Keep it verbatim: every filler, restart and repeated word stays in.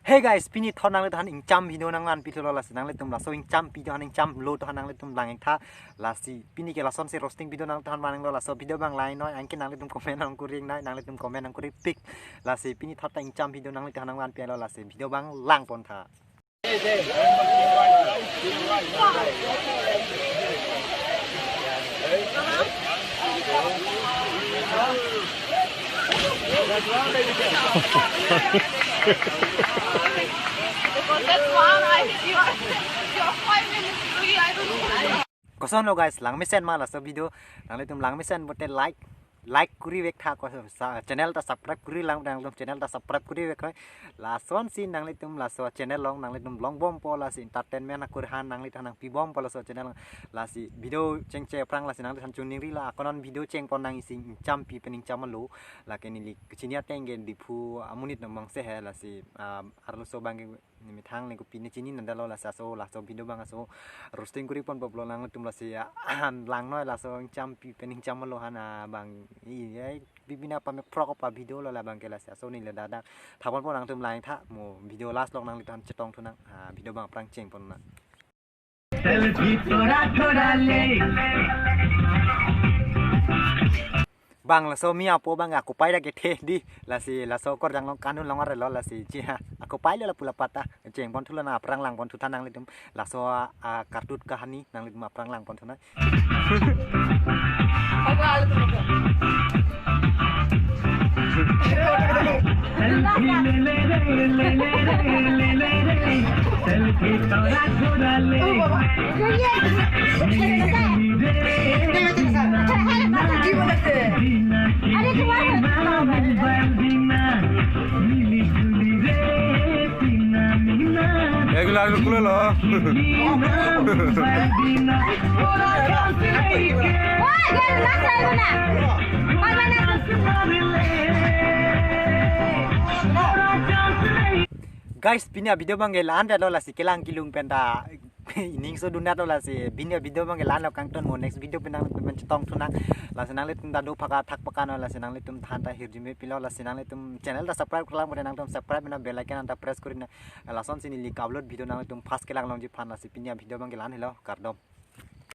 Hey guys, pini thot nanglitumphan ingcham video nangvanpi thulo, lasi nanglitum laso ingcham video han, ingchamlo to han nanglitum lang-ik tha. Lasi pini ke lasonsi roasting video nanglitumphan vanlo, laso video abang lang-iknoi, anke nanglitum comment nangkuri-iknoi, nanglitum comment nangkuri-ik pik. Lasi pini thot ta ingcham video nanglitumphan nangvanpilo, lasi video abang langpon tha. Because that's why I, you are, you are five minutes free, I don't know. Kosonlo guys, langmesen ma laso video? Nanglitum langmesen pote like, like kuri vek tha, ko sa, channel ta subscribe kuri lang, nangtum channel ta subscribe kuri vek hoi. Lasonsi nanglitum laso channel along nanglitum longbompo, lasi entertainment akur han nanglitum nangpibompo laso channel along. Lasi video chengche aphrang lasi nanglitum choningrilo, ako non video chengpon nang isi ingchampi pen ingchamlo. Lake neli kachini ateng ke Diphu amonit nang mangse he, lasi, ah, arloso abang ke ne methang ne kopi ne chini nangdetlo, lasi aso laso video abang aso roasting kuriponpo pulo nangtum, lasi, ah, langnoi laso ingchampi pen ingchamlo han, ah, abang i, eh, bibina pame prok pa video lo, labang ke lasi aso neli ladak thaponpo, nangtum lang-ik tha, mo video last along nanglitumphan chetong thunang, ah, video abang aphrang chengpon nang. Selfie tora tora le. Bang laso mi apo abang akopai dak kethe di, lasi laso korjang along kanun along arelo, lasi chi ha akopai le lapu lapu ta chengpon thulo, nang aphrang langpon thu tha nanglitum, laso a, a kartut kahani nanglitum aphrang langpon thunoi. Regular kulo lo. Guys, pini a video abang ke la-an detlo, lasi kelang kelung pen ta ining so dunat lo, lasi pini a video abang ke la-an lo kangton, mo next video pen nangtum pen chetong thunang. Lasi nanglitum ta do phaka thak phaka noi, lasi nanglitum than ta hirjume pilo, lasi nanglitum channel ta subscribe klang, mo nangtum subscribe na bell icon ta press kuri na, lasonsi neli upload video nanglitum first kelang longji aphan. Lasi pini a video abang ke la-an helo, kardom.